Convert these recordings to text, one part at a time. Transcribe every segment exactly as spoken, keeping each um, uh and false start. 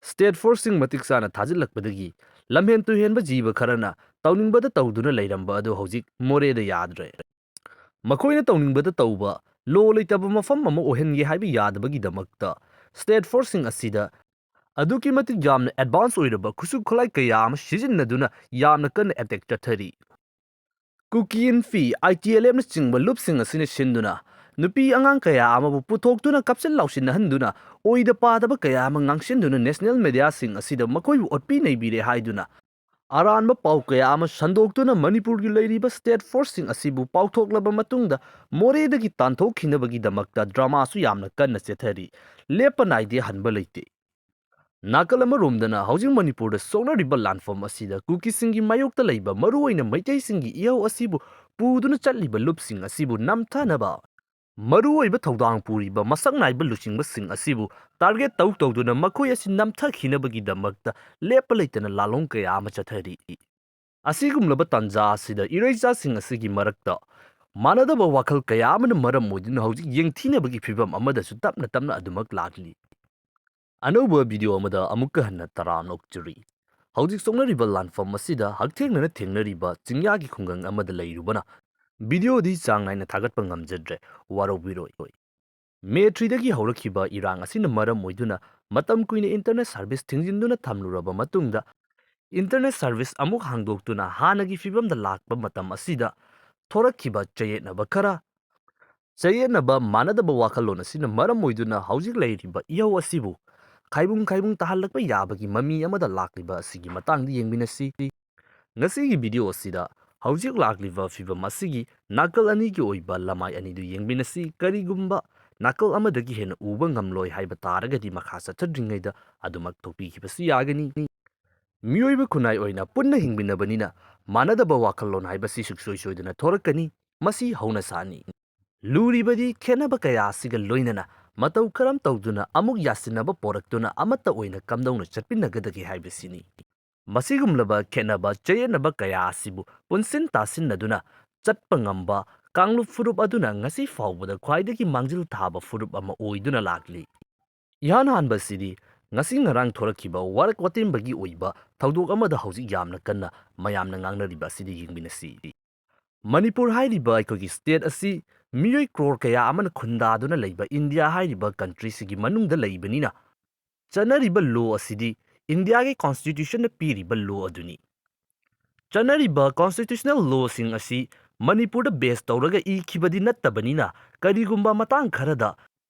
State ꯐꯣꯔꯁꯁꯤꯡ ꯃꯇꯤꯛ ꯆꯥꯅ ꯊꯥꯖꯤꯜꯂꯛꯄꯗꯒꯤ ꯂꯝꯍꯦꯟ ꯇꯨꯍꯦꯟꯕ ꯖꯤꯕ ꯈꯔꯅ ꯇꯧꯅꯤꯡꯕꯗ ꯇꯧꯗꯨꯅ ꯂꯩꯔꯝꯕ ꯑꯗꯨ ꯍꯧꯖꯤꯛ ꯃꯣꯔꯦꯗ ꯌꯥꯗ꯭ꯔꯦ꯫ ꯃꯈꯣꯏꯅ ꯇꯧꯅꯤꯡꯕꯗ ꯇꯧꯕ, ꯂꯣ ꯂꯩꯇꯕ ꯃꯐꯝ ꯑꯃ ꯑꯣꯏꯍꯟꯒꯦ ꯍꯥꯏꯕ ꯌꯥꯗꯕꯒꯤꯗꯃꯛꯇ ꯁ꯭ꯇꯦꯠ ꯐꯣꯔꯁꯁꯤꯡ ꯑꯁꯤꯗ ꯑꯗꯨꯛꯀꯤ ꯃꯇꯤꯛ ꯌꯥꯝꯅ ꯑꯦꯗꯚꯥꯟꯁ ꯑꯣꯏꯔꯕ ꯈꯨꯠꯁꯨ ꯈꯨꯠꯂꯥꯏ ꯀꯌꯥ ꯑꯃ ꯁꯤꯖꯤꯟꯅꯗꯨꯅ ꯌꯥꯝꯅ ꯀꯟꯅ ꯑꯦꯇꯦꯛ ꯆꯠꯊꯔꯤ꯫ ꯀꯨꯀꯤ ꯏꯟꯐꯤ, ꯑꯥꯏ ꯇꯤ ꯑꯦꯜ ꯑꯦꯐꯅꯆꯤꯡꯕ ꯂꯨꯞꯁꯤꯡ ꯑꯁꯤꯅ ꯁꯤꯟꯗꯨꯅ ꯅꯨꯄꯤ ꯑꯉꯥꯡ ꯀꯌꯥ ꯑꯃꯕꯨ ꯄꯨꯊꯣꯛꯇꯨꯅ ꯀꯥꯞꯁꯤꯟ ꯂꯥꯎꯁꯤꯟꯅꯍꯟꯗꯨꯅ ꯑꯣꯏꯗ ꯄꯥꯗꯕ ꯀꯌꯥ ꯑꯃ ꯉꯥꯡꯁꯤꯟꯗꯨꯅ ꯅꯦꯁꯅꯦꯜ ꯃꯦꯗꯤꯌꯥꯁꯤꯡ ꯑꯁꯤꯗ ꯃꯈꯣꯏꯕꯨ ꯑꯣꯠꯄꯤ ꯅꯩꯕꯤꯔꯦ ꯍꯥꯏꯗꯨꯅ ꯑꯔꯥꯟꯕ ꯄꯥꯎ ꯀꯌꯥ ꯑꯃ ꯁꯟꯗꯣꯛꯇꯨꯅ ꯃꯅꯤꯄꯨꯔꯒꯤ ꯂꯩꯔꯤꯕ ꯁ꯭ꯇꯦꯠ ꯐꯣꯔꯁꯁꯤꯡ ꯑꯁꯤꯕꯨ ꯄꯥꯎꯊꯣꯛꯂꯕ ꯃꯇꯨꯡꯗ ꯃꯣꯔꯦꯗꯒꯤ ꯇꯥꯟꯊꯣꯛꯈꯤꯅꯕꯒꯤꯗꯃꯛꯇ ꯗ꯭ꯔꯃꯥꯁꯨ ꯌꯥꯝꯅ ꯀꯟꯅ ꯆꯦꯊꯔꯤ꯫ ꯂꯦꯞꯄ ꯅꯥꯏꯗꯦ, ꯍꯟꯕ ꯂꯩꯇꯦ꯫ ꯅꯥꯀꯜ ꯑꯃꯔꯣꯝꯗꯅ ꯍꯧꯖꯤꯛ ꯃꯅꯤꯄꯨꯔꯗ ꯁꯣꯛꯅꯔꯤꯕ ꯂꯥꯟꯐꯝ ꯑꯁꯤꯗ ꯀꯨꯀꯤꯁꯤꯡꯒꯤ ꯃꯥꯌꯣꯛꯇ ꯂꯩꯕ ꯃꯔꯨꯑꯣꯏꯅ ꯃꯩꯇꯩꯁꯤꯡꯒꯤ ꯏꯍꯧ ꯑꯁꯤꯕꯨ ꯄꯨꯗꯨꯅ ꯆꯠꯂꯤꯕ ꯂꯨꯞꯁꯤꯡ ꯑꯁꯤꯕꯨ ꯅꯝꯊꯅꯕ ꯃꯔꯨꯑꯣꯏꯕ ꯊꯧꯗꯥꯡ ꯄꯨꯔꯤꯕ ꯃꯁꯛ ꯅꯥꯏꯕ ꯂꯨꯆꯤꯡꯕꯁꯤꯡ ꯑꯁꯤꯕꯨ ꯇꯥꯔꯒꯦꯠ ꯇꯧ ꯇꯧꯗꯨꯅ ꯃꯈꯣꯏ ꯑꯁꯤ ꯅꯝꯊꯈꯤꯅꯕꯒꯤꯗꯃꯛꯇ ꯂꯦꯞꯄ ꯂꯩꯇꯅ ꯂꯥꯂꯣꯡ ꯀꯌꯥ ꯑꯃ ꯆꯠꯊꯔꯤ꯫ ꯑꯁꯤꯒꯨꯝꯂꯕ ꯇꯥꯟꯖꯥ ꯑꯁꯤꯗ ꯏꯔꯩꯆꯥꯁꯤꯡ ꯑꯁꯤꯒꯤ ꯃꯔꯛꯇ ꯃꯥꯟꯅꯗꯕ ꯋꯥꯈꯜ ꯀꯌꯥ ꯑꯃꯅ ꯃꯔꯝ ꯑꯣꯏꯗꯨꯅ ꯍꯧꯖꯤꯛ ꯌꯦꯡꯊꯤꯅꯕꯒꯤ ꯐꯤꯚꯝ ꯑꯃꯗꯁꯨ ꯇꯞꯅ ꯇꯞꯅ ꯑꯗꯨꯃꯛ ꯂꯥꯛꯂꯤ꯫ ꯑꯅꯧꯕ ꯚꯤꯗꯤꯑꯣ ꯑꯃꯗ ꯑꯃꯨꯛꯀ ꯍꯟꯅ ꯇꯔꯥꯝꯅ ꯑꯣꯛꯆꯔꯤ꯫ ꯍꯧꯖꯤꯛ ꯁꯣꯛꯅꯔꯤꯕ ꯂꯥꯟꯐꯝ ꯑꯁꯤꯗ ꯍꯛꯊꯦꯡꯅꯅ ꯊꯦꯡꯅꯔꯤꯕ ꯆꯤꯡꯌꯥꯒꯤ ꯈꯨꯡꯒꯪ ꯑꯃꯗ ꯂꯩꯔꯨꯕꯅ ꯚꯤꯗꯤꯑꯣꯗꯤ ꯆꯥꯡ ꯅꯥꯏꯅ ꯊꯥꯒꯠꯄ ꯉꯝꯖꯗ꯭ꯔꯦ, ꯋꯥꯔꯧꯕꯤꯔꯣꯏ꯫ ꯃꯦ ꯊ꯭ꯔꯤꯗꯒꯤ ꯍꯧꯔꯛꯈꯤꯕ ꯏꯔꯥꯡ ꯑꯁꯤꯅ ꯃꯔꯝ ꯑꯣꯏꯗꯨꯅ ꯃꯇꯝ ꯀꯨꯏꯅ ꯏꯟꯇꯔꯅꯦꯠ ꯁꯔꯚꯤꯁ ꯊꯤꯡꯖꯤꯟꯗꯨꯅ ꯊꯝꯂꯨꯔꯕ ꯃꯇꯨꯡꯗ ꯏꯟꯇꯔꯅꯦꯠ ꯁꯔꯚꯤꯁ ꯑꯃꯨꯛ ꯍꯥꯡꯗꯣꯛꯇꯨꯅ ꯍꯥꯟꯅꯒꯤ ꯐꯤꯕꯝꯗ ꯂꯥꯛꯄ ꯃꯇꯝ ꯑꯁꯤꯗ ꯊꯣꯔꯛꯈꯤꯕ ꯆꯌꯦꯠꯅꯕ ꯈꯔ, ꯆꯌꯦꯠꯅꯕ ꯃꯥꯟꯅꯗꯕ ꯋꯥꯈꯜꯂꯣꯟ ꯑꯁꯤꯅ ꯃꯔꯝ ꯑꯣꯏꯗꯨꯅ ꯍꯧꯖꯤꯛ ꯂꯩꯔꯤꯕ ꯏꯍꯧ ꯑꯁꯤꯕꯨ ꯈꯥꯏꯕꯨꯡ ꯈꯥꯏꯕꯨꯡ ꯇꯥꯍꯜꯂꯛꯄ ꯌꯥꯕꯒꯤ ꯃꯃꯤ ꯑꯃꯗ ꯂꯥꯛꯂꯤꯕ ꯑꯁꯤꯒꯤ ꯃꯇꯥꯡꯗ ꯌꯦꯡꯃꯤꯟꯅꯁꯤ꯫ ꯉꯁꯤꯒꯤ ꯚꯤꯗꯤꯑꯣ ꯑꯁꯤꯗ ꯍꯧꯖꯤꯛ ꯂꯥꯛꯂꯤꯕ ꯐꯤꯚꯝ ꯑꯁꯤꯒꯤ ꯅꯥꯀꯜ ꯑꯅꯤꯒꯤ ꯑꯣꯏꯕ ꯂꯃꯥꯏ ꯑꯅꯤꯗꯨ ꯌꯦꯡꯃꯤꯟꯅꯁꯤ꯫ ꯀꯔꯤꯒꯨꯝꯕ ꯅꯥꯀꯜ ꯑꯃꯗꯒꯤ ꯍꯦꯟꯅ ꯎꯕ ꯉꯝꯂꯣꯏ ꯍꯥꯏꯕ ꯇꯥꯔꯒꯗꯤ ꯃꯈꯥ ꯆꯠꯊꯗ꯭ꯔꯤꯉꯩꯗ ꯑꯗꯨꯃꯛ ꯊꯣꯛꯄꯤꯈꯤꯕꯁꯨ ꯌꯥꯒꯅꯤ꯫ ꯃꯤꯑꯣꯏꯕ ꯈꯨꯟꯅꯥꯏ ꯑꯣꯏꯅ ꯄꯨꯟꯅ ꯍꯤꯡꯃꯤꯟꯅꯕꯅꯤꯅ ꯃꯥꯟꯅꯗꯕ ꯋꯥꯈꯜꯂꯣꯟ ꯍꯥꯏꯕꯁꯤ ꯁꯨꯡꯁꯣꯏ ꯁꯣꯏꯗꯅ ꯊꯣꯔꯛꯀꯅꯤ꯫ ꯃꯁꯤ ꯍꯧꯅꯁꯥꯅꯤ꯫ ꯂꯨꯔꯤꯕꯗꯤ ꯈꯦꯠꯅꯕ ꯀꯌꯥ ꯑꯁꯤꯒ ꯂꯣꯏꯅꯅ ꯃꯇꯧ ꯀꯔꯝ ꯇꯧꯗꯨꯅ ꯑꯃꯨꯛ ꯌꯥꯁꯤꯟꯅꯕ ꯄꯣꯔꯛꯇꯨꯅ ꯑꯃꯠꯇ ꯑꯣꯏꯅ ꯀꯝꯗꯧꯅ ꯆꯠꯃꯤꯟꯅꯒꯗꯒꯦ ꯍꯥꯏꯕꯁꯤꯅꯤ꯫ ꯃꯁꯤꯒꯨꯝꯂꯕ ꯈꯦꯠꯅꯕ ꯆꯌꯦꯠꯅꯕ ꯀꯌꯥ ꯑꯁꯤꯕꯨ ꯄꯨꯟꯁꯤꯟ ꯇꯥꯁꯤꯟꯅꯗꯨꯅ ꯆꯠꯄ ꯉꯝꯕ ꯀꯥꯡꯂꯨꯞ ꯐꯨꯔꯨꯞ ꯑꯗꯨꯅ ꯉꯁꯤ ꯐꯥꯎꯕꯗ ꯈ꯭ꯋꯥꯏꯗꯒꯤ ꯃꯥꯡꯖꯤꯜ ꯊꯥꯕ ꯐꯨꯔꯨꯞ ꯑꯃ ꯑꯣꯏꯗꯨꯅ ꯂꯥꯛꯂꯤ꯫ ꯏꯍꯥꯟ ꯍꯥꯟꯕꯁꯤꯗꯤ ꯉꯁꯤ ꯉꯔꯥꯡ ꯊꯣꯔꯛꯈꯤꯕ ꯋꯥꯔꯛ ꯋꯥꯇꯦꯝꯕꯒꯤ ꯑꯣꯏꯕ ꯊꯧꯗꯣꯛ ꯑꯃꯗ ꯍꯧꯖꯤꯛ ꯌꯥꯝꯅ ꯀꯟꯅ ꯃꯌꯥꯝꯅ ꯉꯥꯡꯅꯔꯤꯕ ꯑꯁꯤꯗ ꯌꯦꯡꯃꯤꯟꯅꯁꯤ꯫ ꯃꯅꯤꯄꯨꯔ ꯍꯥꯏꯔꯤꯕ ꯑꯩꯈꯣꯏꯒꯤ state ꯑꯁꯤ ꯃꯤꯑꯣꯏ ꯀ꯭ꯔꯣꯔ ꯀꯌꯥ ꯑꯃꯅ ꯈꯨꯟꯗꯥꯗꯨꯅ ꯂꯩꯕ ꯏꯟꯗꯤꯌꯥ ꯍꯥꯏꯔꯤꯕ countryꯁꯤꯒꯤ ꯃꯅꯨꯡꯗ ꯂꯩꯕꯅꯤꯅ, ꯆꯠꯅꯔꯤꯕ law ꯑꯁꯤꯗꯤ ꯏꯟꯗꯤꯌꯥꯒꯤ constitutionꯅ ꯄꯤꯔꯤꯕ law ꯑꯗꯨꯅꯤ꯫ ꯆꯠꯅꯔꯤꯕ constitutional lawꯁꯤꯡ ꯑꯁꯤ ꯃꯅꯤꯄꯨꯔꯗ base ꯇꯧꯔꯒ ꯏꯈꯤꯕꯗꯤ ꯅꯠꯇꯕꯅꯤꯅ, ꯀꯔꯤꯒꯨꯝꯕ ꯃꯇꯥꯡ ꯈꯔꯗ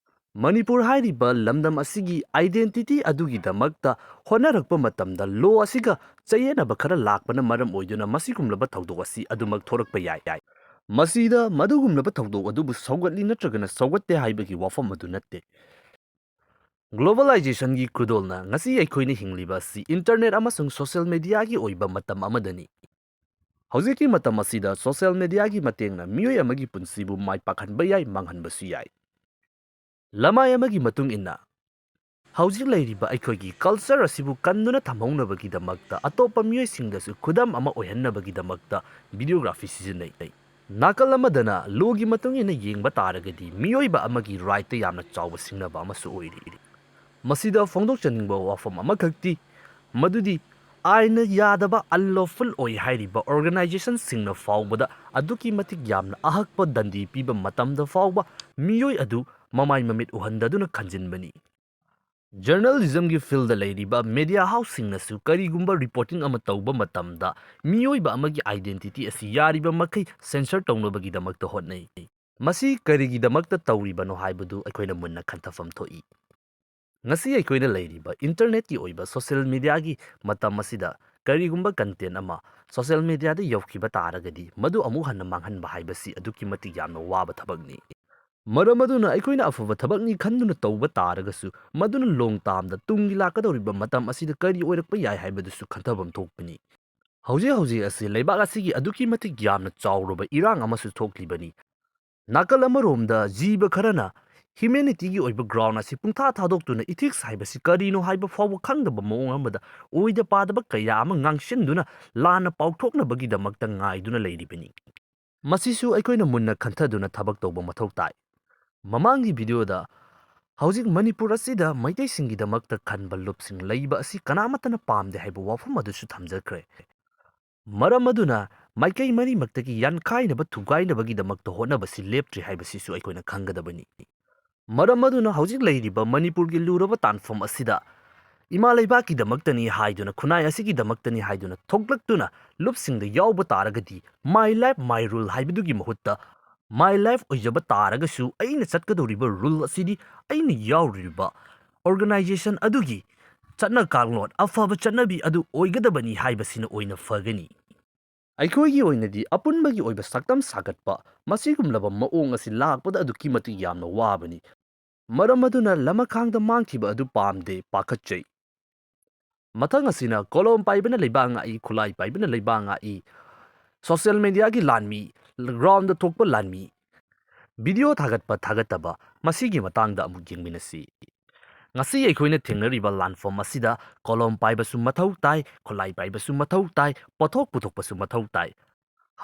ꯃꯅꯤꯄꯨꯔ ꯍꯥꯏꯔꯤꯕ ꯂꯝꯗꯝ ꯑꯁꯤꯒꯤ identity ꯑꯗꯨꯒꯤꯗꯃꯛꯇ ꯍꯣꯠꯅꯔꯛꯄ ꯃꯇꯝꯗ law ꯑꯁꯤꯒ ꯆꯌꯦꯠꯅꯕ ꯈꯔ ꯂꯥꯛꯄꯅ ꯃꯔꯝ ꯑꯣꯏꯗꯨꯅ ꯃꯁꯤꯒꯨꯝꯂꯕ ꯊꯧꯗꯣꯛ ꯑꯁꯤ ꯑꯗꯨꯃꯛ ꯊꯣꯔꯛꯄ ꯌꯥꯏ꯫ ꯃꯁꯤꯗ ꯃꯗꯨꯒꯨꯝꯂꯕ ꯊꯧꯗꯣꯛ ꯑꯗꯨꯕꯨ ꯁꯧꯒꯠꯂꯤ ꯅꯠꯇ꯭ꯔꯒꯅ ꯁꯧꯒꯠꯇꯦ ꯍꯥꯏꯕꯒꯤ ꯋꯥꯐꯝ ꯑꯗꯨ ꯅꯠꯇꯦ꯫ Globalizationꯒꯤ ꯈꯨꯗꯣꯜꯅ ꯉꯁꯤ ꯑꯩꯈꯣꯏꯅ ꯍꯤꯡꯂꯤꯕ ꯑꯁꯤ internet ꯑꯃꯁꯨꯡ social mediaꯒꯤ ꯑꯣꯏꯕ ꯃꯇꯝ ꯑꯃꯗꯅꯤ꯫ ꯍꯧꯖꯤꯛꯀꯤ ꯃꯇꯝ ꯑꯁꯤꯗ social mediaꯒꯤ ꯃꯇꯦꯡꯅ ꯃꯤꯑꯣꯏ ꯑꯃꯒꯤ ꯄꯨꯟꯁꯤꯕꯨ ꯃꯥꯏ ꯄꯥꯛꯍꯟꯕ ꯌꯥꯏ, ꯃꯥꯡꯍꯟꯕꯁꯨ ꯌꯥꯏ꯫ ꯂꯃꯥꯏ ꯑꯃꯒꯤ ꯃꯇꯨꯡ ꯏꯟꯅ, ꯍꯧꯖꯤꯛ ꯂꯩꯔꯤꯕ ꯑꯩꯈꯣꯏꯒꯤ culture ꯑꯁꯤꯕꯨ ꯀꯟꯗꯨꯅ ꯊꯝꯍꯧꯅꯕꯒꯤꯗꯃꯛꯇ ꯑꯇꯣꯞꯄ ꯃꯤꯑꯣꯏꯁꯤꯡꯗꯁꯨ ꯈꯨꯗꯝ ꯑꯃ ꯑꯣꯏꯍꯟꯅꯕꯒꯤꯗꯃꯛꯇ videography ꯁꯤꯖꯤꯟꯅꯩ꯫ ꯅꯥꯀꯜ ꯑꯃꯗꯅ lawꯒꯤ ꯃꯇꯨꯡ ꯏꯟꯅ ꯌꯦꯡꯕ ꯇꯥꯔꯒꯗꯤ ꯃꯤꯑꯣꯏꯕ ꯑꯃꯒꯤ rightꯇ ꯌꯥꯝꯅ ꯆꯥꯎꯕ ꯁꯤꯡꯅꯕ ꯑꯃꯁꯨ ꯑꯣꯏꯔꯤ꯫ ꯃꯁꯤꯗ ꯐꯣꯡꯗꯣꯛꯆꯅꯤꯡꯕ ꯋꯥꯐꯝ ꯑꯃꯈꯛꯇꯤ ꯃꯗꯨꯗꯤ ꯑꯥꯏꯟꯅ ꯌꯥꯗꯕ unlawful ꯑꯣꯏ ꯍꯥꯏꯔꯤꯕ organizationꯁꯤꯡꯅ ꯐꯥꯎꯕꯗ ꯑꯗꯨꯛꯀꯤ ꯃꯇꯤꯛ ꯌꯥꯝꯅ ꯑꯍꯛꯄ ꯗꯟꯗꯤ ꯄꯤꯕ ꯃꯇꯝꯗ ꯐꯥꯎꯕ ꯃꯤꯑꯣꯏ ꯑꯗꯨ ꯃꯃꯥꯏ ꯃꯃꯤꯠ ꯎꯍꯟꯗꯗꯨꯅ ꯈꯟꯖꯤꯟꯕꯅꯤ꯫ Journalismꯒꯤ fieldꯇ ꯂꯩꯔꯤꯕ media houseꯁꯤꯡꯅꯁꯨ ꯀꯔꯤꯒꯨꯝꯕ reporting ꯑꯃ ꯇꯧꯕ ꯃꯇꯝꯗ ꯃꯤꯑꯣꯏꯕ ꯑꯃꯒꯤ identity ꯑꯁꯤ ꯌꯥꯔꯤꯕ ꯃꯈꯩ censor ꯇꯧꯅꯕꯒꯤꯗꯃꯛꯇ ꯍꯣꯠꯅꯩ꯫ ꯃꯁꯤ ꯀꯔꯤꯒꯤꯗꯃꯛꯇ ꯇꯧꯔꯤꯕꯅꯣ ꯍꯥꯏꯕꯗꯨ ꯑꯩꯈꯣꯏꯅ ꯃꯨꯟꯅ ꯈꯟꯊꯐꯝ ꯊꯣꯛꯏ꯫ ꯉꯁꯤ ꯑꯩꯈꯣꯏꯅ ꯂꯩꯔꯤꯕ internetꯀꯤ ꯑꯣꯏꯕ social mediaꯒꯤ ꯃꯇꯝ ꯑꯁꯤꯗ ꯀꯔꯤꯒꯨꯝꯕ content ꯑꯃ social mediaꯗ ꯌꯧꯈꯤꯕ ꯇꯥꯔꯒꯗꯤ ꯃꯗꯨ ꯑꯃꯨꯛ ꯍꯟꯅ ꯃꯥꯡꯍꯟꯕ ꯍꯥꯏꯕꯁꯤ ꯑꯗꯨꯛꯀꯤ ꯃꯇꯤꯛ ꯌꯥꯝꯅ ꯋꯥꯕ ꯊꯕꯛꯅꯤ꯫ ꯃꯔꯝ ꯑꯗꯨꯅ ꯑꯩꯈꯣꯏꯅ ꯑꯐꯕ ꯊꯕꯛꯅꯤ ꯈꯟꯗꯨꯅ ꯇꯧꯕ ꯇꯥꯔꯒꯁꯨ ꯃꯗꯨꯅ long termꯗ ꯇꯨꯡꯒꯤ ꯂꯥꯛꯀꯗꯧꯔꯤꯕ ꯃꯇꯝ ꯑꯁꯤꯗ ꯀꯔꯤ ꯑꯣꯏꯔꯛꯄ ꯌꯥꯏ ꯍꯥꯏꯕꯗꯨꯁꯨ ꯈꯟꯊꯐꯝ ꯊꯣꯛꯄꯅꯤ꯫ ꯍꯧꯖꯤꯛ ꯍꯧꯖꯤꯛ ꯑꯁꯤ ꯂꯩꯕꯥꯛ ꯑꯁꯤꯒꯤ ꯑꯗꯨꯛꯀꯤ ꯃꯇꯤꯛ ꯌꯥꯝꯅ ꯆꯥꯎꯔꯕ ꯏꯔꯥꯡ ꯑꯃꯁꯨ ꯊꯣꯛꯂꯤꯕꯅꯤ꯫ ꯅꯥꯀꯜ ꯑꯃꯔꯣꯝꯗ ꯖꯤꯕ ꯈꯔꯅ humanityꯒꯤ ꯑꯣꯏꯕ ground ꯑꯁꯤ ꯄꯨꯡꯊꯥ ꯊꯥꯗꯣꯛꯇꯨꯅ ethics ꯍꯥꯏꯕꯁꯤ ꯀꯔꯤꯅꯣ ꯍꯥꯏꯕ ꯐꯥꯎꯕ ꯈꯪꯗꯕ ꯃꯑꯣꯡ ꯑꯃꯗ ꯑꯣꯏꯗ ꯄꯥꯗꯕ ꯀꯌꯥ ꯑꯃ ꯉꯥꯡꯁꯤꯟꯗꯨꯅ ꯂꯥꯟꯅ ꯄꯥꯎꯊꯣꯛꯅꯕꯒꯤꯗꯃꯛꯇ ꯉꯥꯏꯗꯨꯅ ꯂꯩꯔꯤꯕꯅꯤ꯫ ꯃꯁꯤꯁꯨ ꯑꯩꯈꯣꯏꯅ ꯃꯨꯟꯅ ꯈꯟꯊꯗꯨꯅ ꯊꯕꯛ ꯇꯧꯕ ꯃꯊꯧ ꯇꯥꯏ꯫ ꯃꯃꯥꯡꯒꯤ videoꯗ ꯍꯧꯖꯤꯛ ꯃꯅꯤꯄꯨꯔ ꯑꯁꯤꯗ ꯃꯩꯇꯩꯁꯤꯡꯒꯤꯗꯃꯛꯇ ꯈꯟꯕ ꯂꯨꯞꯁꯤꯡ ꯂꯩꯕ ꯑꯁꯤ ꯀꯅꯥꯃꯠꯇꯅ ꯄꯥꯝꯗꯦ ꯍꯥꯏꯕ ꯋꯥꯐꯝ ꯑꯗꯨꯁꯨ ꯊꯝꯖꯈ꯭ꯔꯦ꯫ ꯃꯔꯝ ꯑꯗꯨꯅ ꯃꯥꯏꯀꯩ ꯃꯔꯤꯃꯛꯇꯒꯤ ꯌꯥꯟꯈꯥꯏꯅꯕ ꯊꯨꯒꯥꯏꯅꯕꯒꯤꯗꯃꯛꯇ ꯍꯣꯠꯅꯕꯁꯤ ꯂꯦꯞꯇ꯭ꯔꯤ ꯍꯥꯏꯕꯁꯤꯁꯨ ꯑꯩꯈꯣꯏꯅ ꯈꯪꯒꯗꯕꯅꯤ꯫ ꯃꯔꯝ ꯑꯗꯨꯅ ꯍꯧꯖꯤꯛ ꯂꯩꯔꯤꯕ ꯃꯅꯤꯄꯨꯔꯒꯤ ꯂꯨꯔꯕ ꯇꯥꯟꯐꯝ ꯑꯁꯤꯗ ꯏꯃꯥ ꯂꯩꯕꯥꯛꯀꯤꯗꯃꯛꯇꯅꯤ ꯍꯥꯏꯗꯨꯅ, ꯈꯨꯟꯅꯥꯏ ꯑꯁꯤꯒꯤꯗꯃꯛꯇꯅꯤ ꯍꯥꯏꯗꯨꯅ ꯊꯣꯛꯂꯛꯇꯨꯅ ꯂꯨꯞꯁꯤꯡꯗ ꯌꯥꯎꯕ ꯇꯥꯔꯒꯗꯤ, "My life, my rule" ꯍꯥꯏꯕꯗꯨꯒꯤ ꯃꯍꯨꯠꯇ, "My life" ꯑꯣꯏꯖꯕ ꯇꯥꯔꯒꯁꯨ, ꯑꯩꯅ ꯆꯠꯀꯗꯧꯔꯤꯕ rule ꯑꯁꯤꯗꯤ ꯑꯩꯅ ꯌꯥꯎꯔꯤꯕ organization ꯑꯗꯨꯒꯤ ꯆꯠꯅ ꯀꯥꯡꯂꯣꯟ, ꯑꯐꯕ ꯆꯠꯅꯕꯤ ꯑꯗꯨ ꯑꯣꯏꯒꯗꯕꯅꯤ ꯍꯥꯏꯕꯁꯤꯅ ꯑꯣꯏꯅ ꯐꯒꯅꯤ꯫ ꯑꯩꯈꯣꯏꯒꯤ ꯑꯣꯏꯅꯗꯤ ꯑꯄꯨꯟꯕꯒꯤ ꯑꯣꯏꯕ ꯁꯛꯇꯝ ꯁꯥꯒꯠꯄ, ꯃꯁꯤꯒꯨꯝꯂꯕ ꯃꯑꯣꯡ ꯑꯁꯤ ꯂꯥꯛꯄꯗ ꯑꯗꯨꯛꯀꯤ ꯃꯇꯤꯛ ꯌꯥꯝꯅ ꯋꯥꯕꯅꯤ꯫ ꯃꯔꯝ ꯑꯗꯨꯅ ꯂꯃꯈꯥꯡꯗ ꯃꯥꯡꯈꯤꯕ ꯑꯗꯨ ꯄꯥꯝꯗꯦ, ꯄꯥꯈꯠꯆꯩ꯫ ꯃꯊꯪ ꯑꯁꯤꯅ ꯀꯣꯂꯣꯝ ꯄꯥꯏꯕꯅ ꯂꯩꯕꯥꯛ ꯉꯥꯛꯏ, ꯈꯨꯠꯂꯥꯏ ꯄꯥꯏꯕꯅ ꯂꯩꯕꯥꯛ ꯉꯥꯛꯏ, social mediaꯒꯤ ꯂꯥꯟꯃꯤ, groundꯗ ꯊꯣꯛꯄ ꯂꯥꯟꯃꯤ, video ꯊꯥꯒꯠꯄ ꯊꯥꯒꯠꯇꯕ, ꯃꯁꯤꯒꯤ ꯃꯇꯥꯡꯗ ꯑꯃꯨꯛ ꯌꯦꯡꯃꯤꯟꯅꯁꯤ꯫ ꯉꯁꯤ ꯑꯩꯈꯣꯏꯅ ꯊꯦꯡꯅꯔꯤꯕ ꯂꯥꯟꯐꯝ ꯑꯁꯤꯗ ꯀꯣꯂꯣꯝ ꯄꯥꯏꯕꯁꯨ ꯃꯊꯧ ꯇꯥꯏ, ꯈꯨꯠꯂꯥꯏ ꯄꯥꯏꯕꯁꯨ ꯃꯊꯧ ꯇꯥꯏ, ꯄꯣꯠꯊꯣꯛ ꯄꯨꯊꯣꯛꯄꯁꯨ ꯃꯊꯧ ꯇꯥꯏ꯫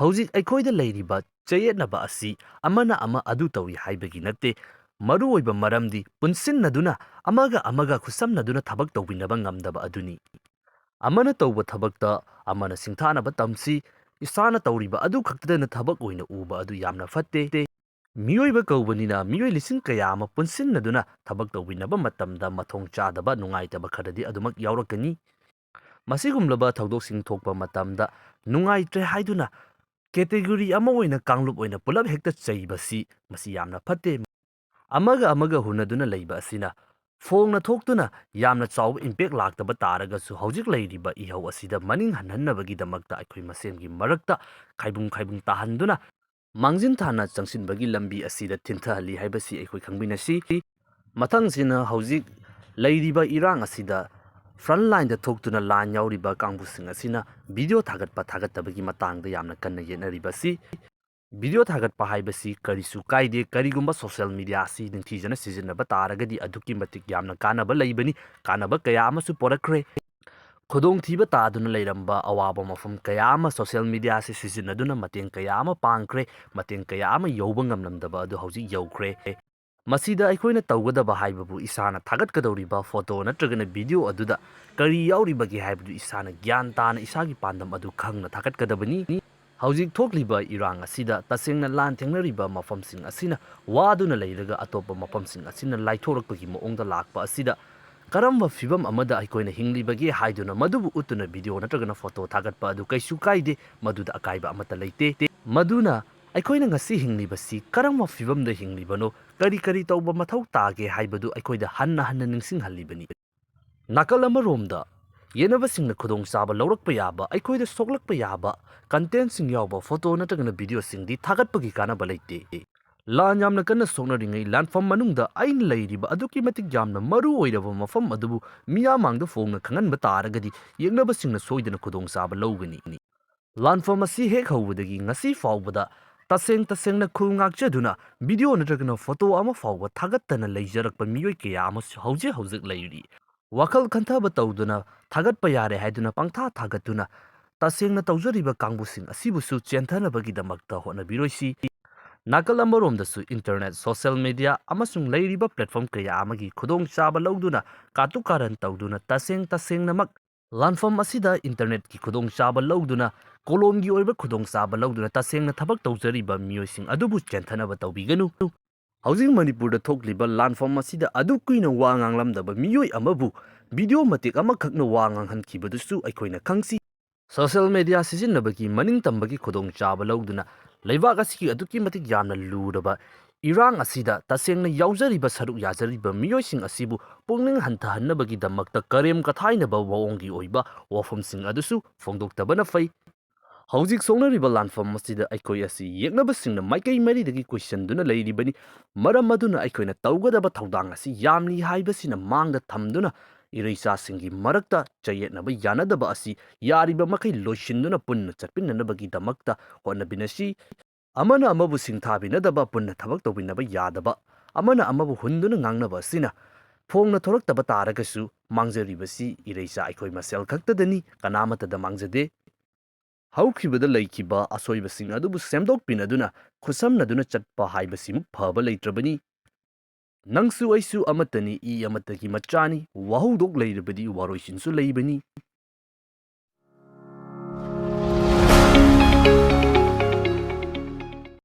ꯍꯧꯖꯤꯛ ꯑꯩꯈꯣꯏꯗ ꯂꯩꯔꯤꯕ ꯆꯌꯦꯠꯅꯕ ꯑꯁꯤ ꯑꯃꯅ ꯑꯃ ꯑꯗꯨ ꯇꯧꯏ ꯍꯥꯏꯕꯒꯤ ꯅꯠꯇꯦ꯫ ꯃꯔꯨꯑꯣꯏꯕ ꯃꯔꯝꯗꯤ ꯄꯨꯟꯁꯤꯟꯅꯗꯨꯅ, ꯑꯃꯒ ꯑꯃꯒ ꯈꯨꯠꯁꯝꯅꯗꯨꯅ ꯊꯕꯛ ꯇꯧꯃꯤꯟꯅꯕ ꯉꯝꯗꯕ ꯑꯗꯨꯅꯤ꯫ ꯑꯃꯅ ꯇꯧꯕ ꯊꯕꯛꯇ ꯑꯃꯅ ꯁꯤꯡꯊꯥꯅꯕ ꯇꯝꯁꯤ꯫ ꯏꯁꯥꯅ ꯇꯧꯔꯤꯕ ꯑꯗꯨ ꯈꯛꯇꯗꯅ ꯊꯕꯛ ꯑꯣꯏꯅ ꯎꯕ ꯑꯗꯨ ꯌꯥꯝꯅ ꯐꯠꯇꯦ꯫ ꯃꯤꯑꯣꯏꯕ ꯀꯧꯕꯅꯤꯅ ꯃꯤꯑꯣꯏ ꯂꯤꯁꯤꯡ ꯀꯌꯥ ꯑꯃ ꯄꯨꯟꯁꯤꯟꯅꯗꯨꯅ ꯊꯕꯛ ꯇꯧꯃꯤꯟꯅꯕ ꯃꯇꯝꯗ ꯃꯊꯣꯡ ꯆꯥꯗꯕ, ꯅꯨꯡꯉꯥꯏꯇꯕ ꯈꯔꯗꯤ ꯑꯗꯨꯃꯛ ꯌꯥꯎꯔꯛꯀꯅꯤ꯫ ꯃꯁꯤꯒꯨꯝꯂꯕ ꯊꯧꯗꯣꯛꯁꯤꯡ ꯊꯣꯛꯄ ꯃꯇꯝꯗ ꯅꯨꯡꯉꯥꯏꯇ꯭ꯔꯦ ꯍꯥꯏꯗꯨꯅ category ꯑꯃ ꯑꯣꯏꯅ, ꯀꯥꯡꯂꯨꯞ ꯑꯣꯏꯅ ꯄꯨꯂꯞ ꯍꯦꯛꯇ ꯆꯩꯕꯁꯤ, ꯃꯁꯤ ꯌꯥꯝꯅ ꯐꯠꯇꯦ꯫ ꯑꯃꯒ ꯑꯃꯒ ꯍꯨꯟꯅꯗꯨꯅ ꯂꯩꯕ ꯑꯁꯤꯅ ꯐꯣꯡꯅ ꯊꯣꯛꯇꯨꯅ ꯌꯥꯝꯅ ꯆꯥꯎꯕ impact ꯂꯥꯛꯇꯕ ꯇꯥꯔꯒꯁꯨ, ꯍꯧꯖꯤꯛ ꯂꯩꯔꯤꯕ ꯏꯍꯧ ꯑꯁꯤꯗ ꯃꯅꯤꯡ ꯍꯟꯍꯟꯅꯕꯒꯤꯗꯃꯛꯇ ꯑꯩꯈꯣꯏ ꯃꯁꯦꯟꯒꯤ ꯃꯔꯛꯇ ꯈꯥꯏꯕꯨꯡ ꯈꯥꯏꯕꯨꯡ ꯇꯥꯍꯟꯗꯨꯅ ꯃꯥꯡꯖꯤꯟ ꯊꯥꯅ ꯆꯪꯁꯤꯟꯕꯒꯤ ꯂꯝꯕꯤ ꯑꯁꯤꯗ ꯊꯤꯟꯊꯍꯜꯂꯤ ꯍꯥꯏꯕꯁꯤ ꯑꯩꯈꯣꯏ ꯈꯪꯃꯤꯟꯅꯁꯤ꯫ ꯃꯊꯪꯁꯤꯅ ꯍꯧꯖꯤꯛ ꯂꯩꯔꯤꯕ ꯏꯔꯥꯡ ꯑꯁꯤꯗ front lineꯗ ꯊꯣꯛꯇꯨꯅ ꯂꯥꯟ ꯌꯥꯎꯔꯤꯕ ꯀꯥꯡꯕꯨꯁꯤꯡ ꯑꯁꯤꯅ video ꯊꯥꯒꯠꯄ ꯊꯥꯒꯠꯇꯕꯒꯤ ꯃꯇꯥꯡꯗ ꯌꯥꯝꯅ ꯀꯟꯅ ꯌꯦꯠꯅꯔꯤꯕ ꯑꯁꯤ꯫ Video ꯊꯥꯒꯠꯄ ꯍꯥꯏꯕꯁꯤ ꯀꯔꯤꯁꯨ ꯀꯥꯏꯗꯦ, ꯀꯔꯤꯒꯨꯝꯕ social media ꯑꯁꯤ ꯅꯤꯡꯊꯤꯖꯅ ꯁꯤꯖꯤꯟꯅꯕ ꯇꯥꯔꯒꯗꯤ ꯑꯗꯨꯛꯀꯤ ꯃꯇꯤꯛ ꯌꯥꯝꯅ ꯀꯥꯟꯅꯕ ꯂꯩꯕꯅꯤ, ꯀꯥꯟꯅꯕ ꯀꯌꯥ ꯑꯃꯁꯨ ꯄꯣꯔꯛꯈ꯭ꯔꯦ꯫ ꯈꯨꯗꯣꯡꯊꯤꯕ ꯇꯥꯗꯨꯅ ꯂꯩꯔꯝꯕ ꯑꯋꯥꯕ ꯃꯐꯝ ꯀꯌꯥ ꯑꯃ social media ꯑꯁꯤ ꯁꯤꯖꯤꯟꯅꯗꯨꯅ ꯃꯇꯦꯡ ꯀꯌꯥ ꯑꯃ ꯄꯥꯡꯈ꯭ꯔꯦ, ꯃꯇꯦꯡ ꯀꯌꯥ ꯑꯃ ꯌꯧꯕ ꯉꯝꯂꯝꯗꯕ ꯑꯗꯨ ꯍꯧꯖꯤꯛ ꯌꯧꯈ꯭ꯔꯦ꯫ ꯃꯁꯤꯗ ꯑꯩꯈꯣꯏꯅ ꯇꯧꯒꯗꯕ ꯍꯥꯏꯕꯕꯨ ꯏꯁꯥꯅ ꯊꯥꯒꯠꯀꯗꯧꯔꯤꯕ ꯐꯣꯇꯣ ꯅꯠꯇ꯭ꯔꯒꯅ ꯚꯤꯗꯤꯑꯣ ꯑꯗꯨꯗ ꯀꯔꯤ ꯌꯥꯎꯔꯤꯕꯒꯦ ꯍꯥꯏꯕꯗꯨ ꯏꯁꯥꯅ ꯒ꯭ꯌꯥꯟ ꯇꯥꯅ ꯏꯁꯥꯒꯤ ꯄꯥꯟꯗꯝ ꯑꯗꯨ ꯈꯪꯅ ꯊꯥꯒꯠꯀꯗꯕꯅꯤ꯫ ꯍꯧꯖꯤꯛ ꯊꯣꯛꯂꯤꯕ ꯏꯔꯥꯡ ꯑꯁꯤꯗ ꯇꯁꯦꯡꯅ ꯂꯥꯟ ꯊꯦꯡꯅꯔꯤꯕ ꯃꯐꯝꯁꯤꯡ ꯑꯁꯤꯅ ꯋꯥꯗꯨꯅ ꯂꯩꯔꯒ ꯑꯇꯣꯞꯄ ꯃꯐꯝꯁꯤꯡ ꯑꯁꯤꯅ ꯂꯥꯏꯊꯣꯔꯛꯄꯒꯤ ꯃꯑꯣꯡꯗ ꯂꯥꯛꯄ ꯑꯁꯤꯗ ꯀꯔꯝꯕ ꯐꯤꯚꯝ ꯑꯃꯗ ꯑꯩꯈꯣꯏꯅ ꯍꯤꯡꯂꯤꯕꯒꯦ ꯍꯥꯏꯗꯨꯅ ꯃꯗꯨꯕꯨ ꯎꯠꯇꯨꯅ ꯚꯤꯗꯤꯑꯣ ꯅꯠꯇ꯭ꯔꯒꯅ ꯐꯣꯇꯣ ꯊꯥꯒꯠꯄ ꯑꯗꯨ ꯀꯩꯁꯨ ꯀꯥꯏꯗꯦ, ꯃꯗꯨꯗ ꯑꯀꯥꯏꯕ ꯑꯃꯠꯇ ꯂꯩꯇꯦ꯫ ꯃꯗꯨꯅ ꯑꯩꯈꯣꯏꯅ ꯉꯁꯤ ꯍꯤꯡꯂꯤꯕꯁꯤ ꯀꯔꯝꯕ ꯐꯤꯚꯝꯗ ꯍꯤꯡꯂꯤꯕꯅꯣ, ꯀꯔꯤ ꯀꯔꯤ ꯇꯧꯕ ꯃꯊꯧ ꯇꯥꯒꯦ ꯍꯥꯏꯕꯗꯨ ꯑꯩꯈꯣꯏꯗ ꯍꯟꯅ ꯍꯟꯅ ꯅꯤꯡꯁꯤꯡꯍꯜꯂꯤꯕꯅꯤ꯫ ꯅꯥꯀꯜ ꯑꯃꯔꯣꯝꯗ, ꯌꯦꯡꯅꯕꯁꯤꯡꯅ ꯈꯨꯗꯣꯡꯆꯥꯕ ꯂꯧꯔꯛꯄ ꯌꯥꯕ, ꯑꯩꯈꯣꯏꯗ ꯁꯣꯛꯂꯛꯄ ꯌꯥꯕ ꯀꯟꯇꯦꯟꯠꯁꯤꯡ ꯌꯥꯎꯕ ꯐꯣꯇꯣ ꯅꯠꯇ꯭ꯔꯒꯅ ꯚꯤꯗꯤꯑꯣꯁꯤꯡꯗꯤ ꯊꯥꯒꯠꯄꯒꯤ ꯀꯥꯟꯅꯕ ꯂꯩꯇꯦ꯫ ꯂꯥꯟ ꯌꯥꯝꯅ ꯀꯟꯅ ꯁꯣꯛꯅꯔꯤꯉꯩ ꯂꯥꯟꯐꯝ ꯃꯅꯨꯡꯗ ꯑꯩꯅ ꯂꯩꯔꯤꯕ ꯑꯗꯨꯛꯀꯤ ꯃꯇꯤꯛ ꯌꯥꯝꯅ ꯃꯔꯨ ꯑꯣꯏꯔꯕ ꯃꯐꯝ ꯑꯗꯨꯕꯨ ꯃꯤꯌꯥꯝ ꯃꯥꯡꯗ ꯐꯣꯡꯅ ꯈꯪꯍꯟꯕ ꯇꯥꯔꯒꯗꯤ ꯌꯦꯡꯅꯕꯁꯤꯡꯅ ꯁꯣꯏꯗꯅ ꯈꯨꯗꯣꯡꯆꯥꯕ ꯂꯧꯒꯅꯤ꯫ ꯂꯥꯟꯐꯝ ꯑꯁꯤ ꯍꯦꯛ ꯍꯧꯕꯗꯒꯤ ꯉꯁꯤ ꯐꯥꯎꯕꯗ ꯇꯁꯦꯡ ꯇꯁꯦꯡꯅ ꯈꯨꯜ ꯉꯥꯛꯆꯗꯨꯅ ꯚꯤꯗꯤꯑꯣ ꯅꯠꯇ꯭ꯔꯒꯅ ꯐꯣꯇꯣ ꯑꯃ ꯐꯥꯎꯕ ꯊꯥꯒꯠꯇꯅ ꯂꯩꯖꯔꯛꯄ ꯃꯤꯑꯣꯏ ꯀꯌꯥ ꯑꯃꯁꯨ ꯍꯧꯖꯤꯛ ꯍꯧꯖꯤꯛ ꯂꯩꯔꯤ꯫ ꯋꯥꯈꯜ ꯈꯟꯊꯕ ꯇꯧꯗꯨꯅ ꯊꯥꯒꯠꯄ ꯌꯥꯔꯦ ꯍꯥꯏꯗꯨꯅ ꯄꯪꯊꯥ ꯊꯥꯒꯠꯇꯨꯅ ꯇꯁꯦꯡꯅ ꯇꯧꯖꯔꯤꯕ ꯀꯥꯡꯕꯨꯁꯤꯡ ꯑꯁꯤꯕꯨꯁꯨ ꯆꯦꯟꯊꯅꯕꯒꯤꯗꯃꯛꯇ ꯍꯣꯠꯅꯕꯤꯔꯣꯏꯁꯤ꯫ ꯅꯥꯀꯜ ꯑꯃꯔꯣꯝꯗꯁꯨ internet, social media ꯑꯃꯁꯨꯡ ꯂꯩꯔꯤꯕ platform ꯀꯌꯥ ꯑꯃꯒꯤ ꯈꯨꯗꯣꯡꯆꯥꯕ ꯂꯧꯗꯨꯅ ꯀꯥꯇꯨ ꯀꯥꯔꯟ ꯇꯧꯗꯨꯅ ꯇꯁꯦꯡ ꯇꯁꯦꯡꯅꯃꯛ ꯂꯥꯟꯐꯝ ꯑꯁꯤꯗ internetꯀꯤ ꯈꯨꯗꯣꯡꯆꯥꯕ ꯂꯧꯗꯨꯅ, ꯀꯣꯂꯣꯝꯒꯤ ꯑꯣꯏꯕ ꯈꯨꯗꯣꯡꯆꯥꯕ ꯂꯧꯗꯨꯅ ꯇꯁꯦꯡꯅ ꯊꯕꯛ ꯇꯧꯖꯔꯤꯕ ꯃꯤꯑꯣꯏꯁꯤꯡ ꯑꯗꯨꯕꯨ ꯆꯦꯟꯊꯅꯕ ꯇꯧꯕꯤꯒꯅꯨ꯫ ꯍꯧꯖꯤꯛ ꯃꯅꯤꯄꯨꯔꯗ ꯊꯣꯛꯂꯤꯕ ꯂꯥꯟꯐꯝ ꯑꯁꯤꯗ ꯑꯗꯨꯛ ꯀꯨꯏꯅ ꯋꯥ ꯉꯥꯡꯂꯝꯗꯕ ꯃꯤꯑꯣꯏ ꯑꯃꯕꯨ ꯚꯤꯗꯤꯑꯣ ꯃꯇꯦꯛ ꯑꯃꯈꯛꯅ ꯋꯥ ꯉꯥꯡꯍꯟꯈꯤꯕꯗꯨꯁꯨ ꯑꯩꯈꯣꯏꯅ ꯈꯪꯁꯤ꯫ Social media ꯁꯤꯖꯤꯟꯅꯕꯒꯤ ꯃꯅꯤꯡꯇꯝꯕꯒꯤ ꯈꯨꯗꯣꯡꯆꯥꯕ ꯂꯧꯗꯨꯅ ꯂꯩꯕꯥꯛ ꯑꯁꯤꯒꯤ ꯑꯗꯨꯛꯀꯤ ꯃꯇꯤꯛ ꯌꯥꯝꯅ ꯂꯨꯔꯕ ꯏꯔꯥꯡ ꯑꯁꯤꯗ ꯇꯁꯦꯡꯅ ꯌꯥꯎꯖꯔꯤꯕ, ꯁꯔꯨꯛ ꯌꯥꯖꯔꯤꯕ ꯃꯤꯑꯣꯏꯁꯤꯡ ꯑꯁꯤꯕꯨ ꯄꯨꯛꯅꯤꯡ ꯍꯟꯊꯍꯟꯅꯕꯒꯤꯗꯃꯛꯇ ꯀꯔꯦꯝ ꯀꯊꯥꯏꯅꯕ ꯃꯑꯣꯡꯒꯤ ꯑꯣꯏꯕ ꯋꯥꯐꯝꯁꯤꯡ ꯑꯗꯨꯁꯨ ꯐꯣꯡꯗꯣꯛꯇꯕꯅ ꯐꯩ꯫ ꯍꯧꯖꯤꯛ ꯁꯣꯛꯅꯔꯤꯕ ꯂꯥꯟꯐꯝ ꯑꯁꯤꯗ ꯑꯩꯈꯣꯏ ꯑꯁꯤ ꯌꯦꯛꯅꯕꯁꯤꯡꯅ ꯃꯥꯏꯀꯩ ꯃꯔꯤꯗꯒꯤ ꯀꯣꯏꯁꯤꯟꯗꯨꯅ ꯂꯩꯔꯤꯕꯅꯤ꯫ ꯃꯔꯝ ꯑꯗꯨꯅ ꯑꯩꯈꯣꯏꯅ ꯇꯧꯒꯗꯕ ꯊꯧꯗꯥꯡ ꯑꯁꯤ ꯌꯥꯝꯂꯤ ꯍꯥꯏꯕꯁꯤꯅ ꯃꯥꯡꯗ ꯊꯝꯗꯨꯅ ꯏꯔꯩꯆꯥꯁꯤꯡꯒꯤ ꯃꯔꯛꯇ ꯆꯌꯦꯠꯅꯕ ꯌꯥꯅꯗꯕ ꯑꯁꯤ ꯌꯥꯔꯤꯕ ꯃꯈꯩ ꯂꯣꯏꯁꯤꯟꯗꯨꯅ ꯄꯨꯟꯅ ꯆꯠꯃꯤꯟꯅꯅꯕꯒꯤꯗꯃꯛꯇ ꯍꯣꯠꯅꯃꯤꯟꯅꯁꯤ꯫ ꯑꯃꯅ ꯑꯃꯕꯨ ꯁꯤꯡꯊꯥꯕꯤꯅꯗꯕ, ꯄꯨꯟꯅ ꯊꯕꯛ ꯇꯧꯃꯤꯟꯅꯕ ꯌꯥꯗꯕ, ꯑꯃꯅ ꯑꯃꯕꯨ ꯍꯨꯟꯗꯨꯅ ꯉꯥꯡꯅꯕ ꯑꯁꯤꯅ ꯐꯣꯡꯅ ꯊꯣꯔꯛꯇꯕ ꯇꯥꯔꯒꯁꯨ ꯃꯥꯡꯖꯔꯤꯕꯁꯤ ꯏꯔꯩꯆꯥ ꯑꯩꯈꯣꯏ ꯃꯁꯦꯜ ꯈꯛꯇꯗꯅꯤ, ꯀꯅꯥꯃꯠꯇꯗ ꯃꯥꯡꯖꯗꯦ꯫ ꯍꯧꯈꯤꯕꯗ ꯂꯩꯈꯤꯕ ꯑꯁꯣꯏꯕꯁꯤꯡ ꯑꯗꯨꯕꯨ ꯁꯦꯝꯗꯣꯛꯄꯤꯅꯗꯨꯅ ꯈꯨꯠꯁꯝꯅꯗꯨꯅ ꯆꯠꯄ ꯍꯥꯏꯕꯁꯤꯃꯨꯛ ꯐꯕ ꯂꯩꯇ꯭ꯔꯕꯅꯤ꯫ ꯅꯪꯁꯨ ꯑꯩꯁꯨ ꯑꯃꯠꯇꯅꯤ, ꯏ ꯑꯃꯠꯇꯒꯤ ꯃꯆꯥꯅꯤ꯫ ꯋꯥꯍꯧꯗꯣꯛ ꯂꯩꯔꯕꯗꯤ ꯋꯥꯔꯣꯏꯁꯤꯟꯁꯨ ꯂꯩꯕꯅꯤ꯫